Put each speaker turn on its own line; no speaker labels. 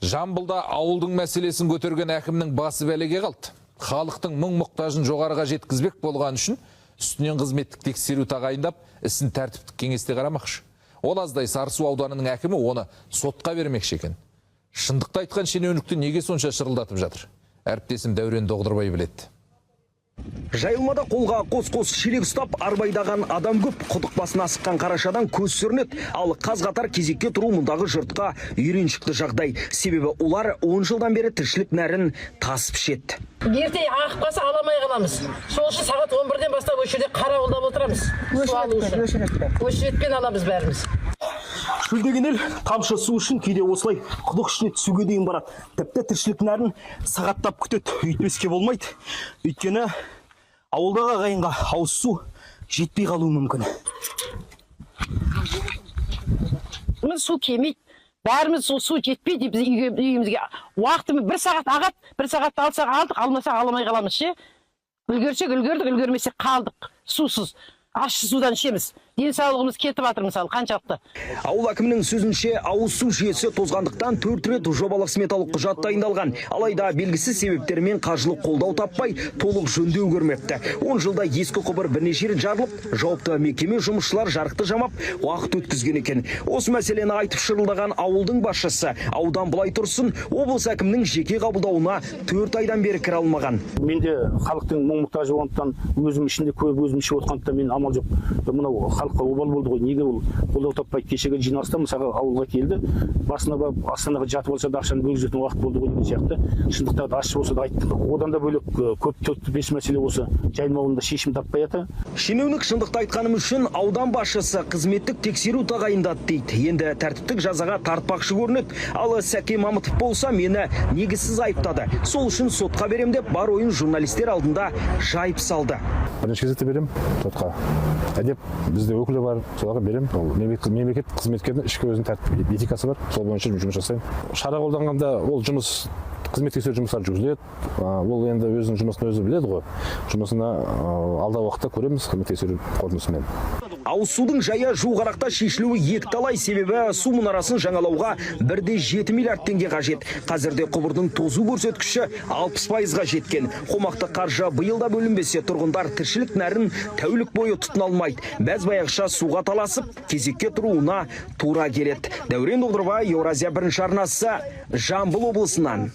Жамбылда ауылдың мәселесін көтерген әкімнің басы бәлеге қалды. Халықтың мұң мұқтажын жоғарыға жеткізбек болған үшін үстінен қызметтік тексеру тағайындап, ісін тәртіптік кеңесте қарамақшы. Ол аздай, Сарысу ауданының әкімі оны сотқа бермекші екен. Шындықты айтқан шенеунікті неге сонша шырылдатып жатыр? Әріптесім Дәурен Доғдырбай біледі.
Жайылмада қолға қос-қос шелек ұстап арбайдаған адам көп. Құдық басына асыққан қарашадан көз сүрінеді. Ал қаз қатар кезекке тұру мұндағы жұртқа үйреншікті жағдай. Себебі олар 10 жылдан бері тіршілік нәрін тасып ішеді.
Ерте ағып қалса, ала алмай қаламыз. Сол үшін сағат 11-ден бастап осы жерде қарауылдап отырамыз су алу үшін. Очередьпен аламыз бәріміз.
Шөлдеген ел тамшы су үшін кейде осылай құдық ішіне түсуге дейін барады. Тіпті тіршілік нәрін сағаттап күтеді. Үйтпеске болмайды. Өйткені ауылдағы ағайынға ауыз су жетпей қалуы мүмкін.
Міне, су келмейді. Бәріміз су жетпейді біз үйге, үйімізге. Уақытымыз бір сағат ағады, бір сағатта алсақ алдық, алмасақ ала алмай қаламыз ше. Үлгерсек үлгердік, үлгермесек қалдық сусыз. Ащы судан ішеміз. Денсаулығымыз кетіп жатыр, мысалы, қаншалықты.
Ауыл әкімінің сөзінше, ауыз су жүйесі тозғандықтан төрт рет жобалық сметалық құжат дайындалған. Алайда белгісіз себептермен қаржылық қолдау таппай, толық жөндеу көрмепті. 10 жылда ескі құбыр бірнеше рет жарылып, жауапты мекеме жұмысшылар жарықты жамап, уақыт өткізген екен. Осы мәселені айтып шырылдаған ауылдың басшысы аудан былай тұрсын, облыс әкімінің жеке қабылдауына 4 айдан бері кіре алмаған.
Мен де халықтың мұң мұқтажы болғандықтан, өзім ішінде көріп, өзім ішіп отқандықтан, мен амал жоқ, мынау халыққа обал болды ғой, неге ол қолдау таппайды? Кешегі жиналыста, мысалға, ауылға келді, басына барып, астанаға жатып алса да, ақшаны бөлгізетін уақыт болды ғой деген сияқты шындықтарды ащы болса да айттық. Одан да бөлек, көп төрт бес мәселе осы Жайылма ауылында шешім таппай жатыр.
Шенеунік шындықты айтқаным үшін аудан басшысы қызметтік тексеру тағайындады дейді. Енді тәртіптік жазаға тартпақшы көрінеді. Ал Сәкен Мамытов болса, мені негізсіз айыптады. Сол үшін сотқа берем деп бар ойын журналистер алдында жайып салды.
Бірінші кезекте берем сотқа. Әдеп бізде өкілі бар, соларға берем. Ол мемлекет қызметкерінің ішкі өзінің тәртіп этикасы бар, сол бойынша жұмыс жасаймын. Шара қолданғанда ол жұмыс қызмет тексеру жұмыстары жүргізіледі. Ол енді өзінің жұмысын өзі біледі ғой. Жұмысына алдағы уақытта көреміз қызмет тексеру қорытындысымен.
Ауыз судың жайы жуық арақта шешілуі екіталай, себебі су мұнарасын жаңалауға 1,7 миллиард теңге қажет. Қазірде құбырдың тозу көрсеткіші 60%-ға жеткен. Қомақты қаржы биыл да бөлінбесе, тұрғындар тіршілік нәрін тәулік бойы тұтына алмайды. Бәз баяғыша суға таласып, кезекке тұруына тура келеді. Дәурен Доғдырбай, Еуразия бірінші арнасы, Жамбыл облысынан.